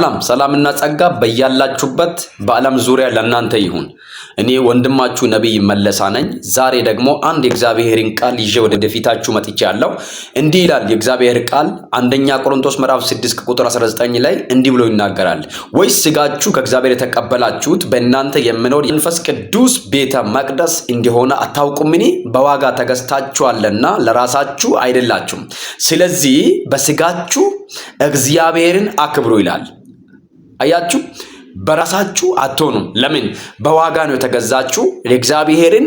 ሰላም ሰላምና ጸጋ በያላችሁበት በዓለም ዙሪያ ለእናንተ ይሁን። እኔ ወንድማችሁ ነቢይ መለሳ ነኝ። ዛሬ ደግሞ አንድ የእግዚአብሔርን ቃል ይዤ ወደፊታችሁ መጥቻለሁ። እንዲህ ይላል የእግዚአብሔር ቃል፣ አንደኛ ቆሮንቶስ ምዕራፍ 6 ቁጥር 19 ላይ እንዲህ ብሎ ይናገራል። ወይስ ስጋችሁ ከእግዚአብሔር የተቀበላችሁት በእናንተ የሚኖር የመንፈስ ቅዱስ ቤተ መቅደስ እንዲሆነ አታውቁምን? በዋጋ ተገዝታችኋልና ለራሳችሁ አይደላችሁም። ስለዚህ በስጋችሁ እግዚአብሔርን አክብሩ ይላል። አያችሁ፣ በራሳችሁ አትሆኑም። ለምን? በዋጋ ነው የተገዛችሁ። የእግዚአብሔርን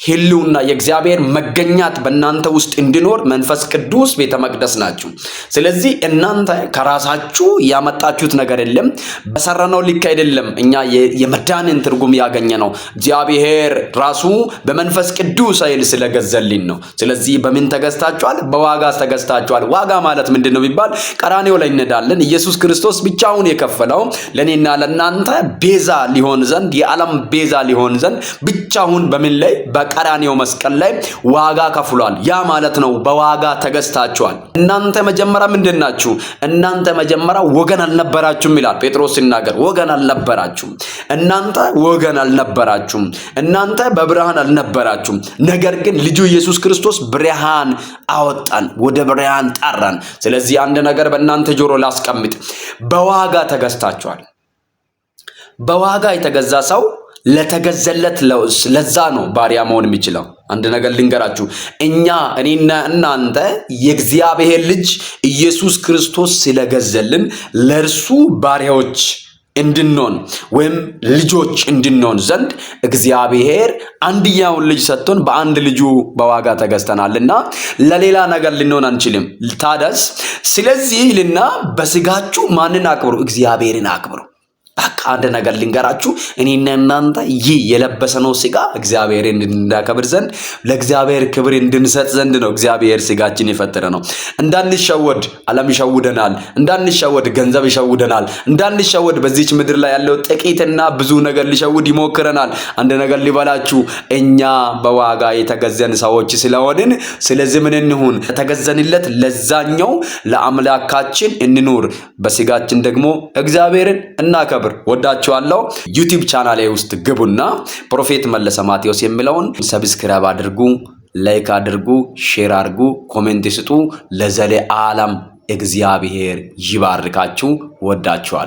ሕልውና፣ የእግዚአብሔር መገኛት በእናንተ ውስጥ እንዲኖር መንፈስ ቅዱስ ቤተ መቅደስ ናችሁ። ስለዚህ እናንተ ከራሳችሁ ያመጣችሁት ነገር የለም። በሰራነው ልክ አይደለም። እኛ የመዳንን ትርጉም ያገኘ ነው እግዚአብሔር ራሱ በመንፈስ ቅዱስ ኃይል ስለገዘልን ነው። ስለዚህ በምን ተገዝታችኋል? በዋጋ ተገዝታችኋል። ዋጋ ማለት ምንድን ነው ቢባል ቀራንዮ ላይ እንሄዳለን። ኢየሱስ ክርስቶስ ብቻውን የከፈለው ለእኔና ለእናንተ ቤዛ ሊሆን ዘንድ፣ የዓለም ቤዛ ሊሆን ዘንድ ብቻውን በምን ላይ? በቀራንዮ መስቀል ላይ ዋጋ ከፍሏል። ያ ማለት ነው በዋጋ ተገዝታችኋል። እናንተ መጀመሪያ ምንድን ናችሁ? እናንተ መጀመሪያ ወገን አልነበራችሁም ይላል ጴጥሮስ ሲናገር። ወገን አልነበራችሁም። እናንተ ወገን አልነበራችሁም። እናንተ በብርሃን አልነበራችሁም። ነገር ግን ልጁ ኢየሱስ ክርስቶስ ብርሃን አወጣን፣ ወደ ብርሃን ጠራን። ስለዚህ አንድ ነገር በእናንተ ጆሮ ላስቀምጥ፣ በዋጋ ተገዝታችኋል። በዋጋ የተገዛ ሰው ለተገዘለት ለዛ ነው ባሪያ መሆን የሚችለው። አንድ ነገር ልንገራችሁ፣ እኛ፣ እኔና እናንተ የእግዚአብሔር ልጅ ኢየሱስ ክርስቶስ ስለገዘልን ለእርሱ ባሪያዎች እንድንሆን ወይም ልጆች እንድንሆን ዘንድ እግዚአብሔር አንድያውን ልጅ ሰጥቶን በአንድ ልጁ በዋጋ ተገዝተናልና ለሌላ ነገር ልንሆን አንችልም። ታደስ ስለዚህ ልና በስጋችሁ ማንን አክብሩ? እግዚአብሔርን አክብሩ። በቃ አንድ ነገር ልንገራችሁ፣ እኔና እናንተ ይህ የለበሰነው ስጋ እግዚአብሔርን እንድናከብር ዘንድ፣ ለእግዚአብሔር ክብር እንድንሰጥ ዘንድ ነው እግዚአብሔር ስጋችን የፈጠረ ነው። እንዳንሸወድ ዓለም ይሸውደናል። እንዳንሸወድ ገንዘብ ይሸውደናል። እንዳንሸወድ በዚች ምድር ላይ ያለው ጥቂትና ብዙ ነገር ሊሸውድ ይሞክረናል። አንድ ነገር ሊበላችሁ፣ እኛ በዋጋ የተገዘን ሰዎች ስለሆንን ስለዚህ ምን እንሁን? ተገዘንለት ለዛኛው ለአምላካችን እንኑር። በስጋችን ደግሞ እግዚአብሔርን እናከብር። ወዳችኋለሁ። YouTube ቻናሌ ውስጥ ግቡና Prophet መለሰ ማቴዎስ የሚለውን subscribe አድርጉ፣ like አድርጉ፣ share አድርጉ፣ comment ስጡ። ለዘለዓለም እግዚአብሔር ይባርካችሁ። ወዳችኋለሁ።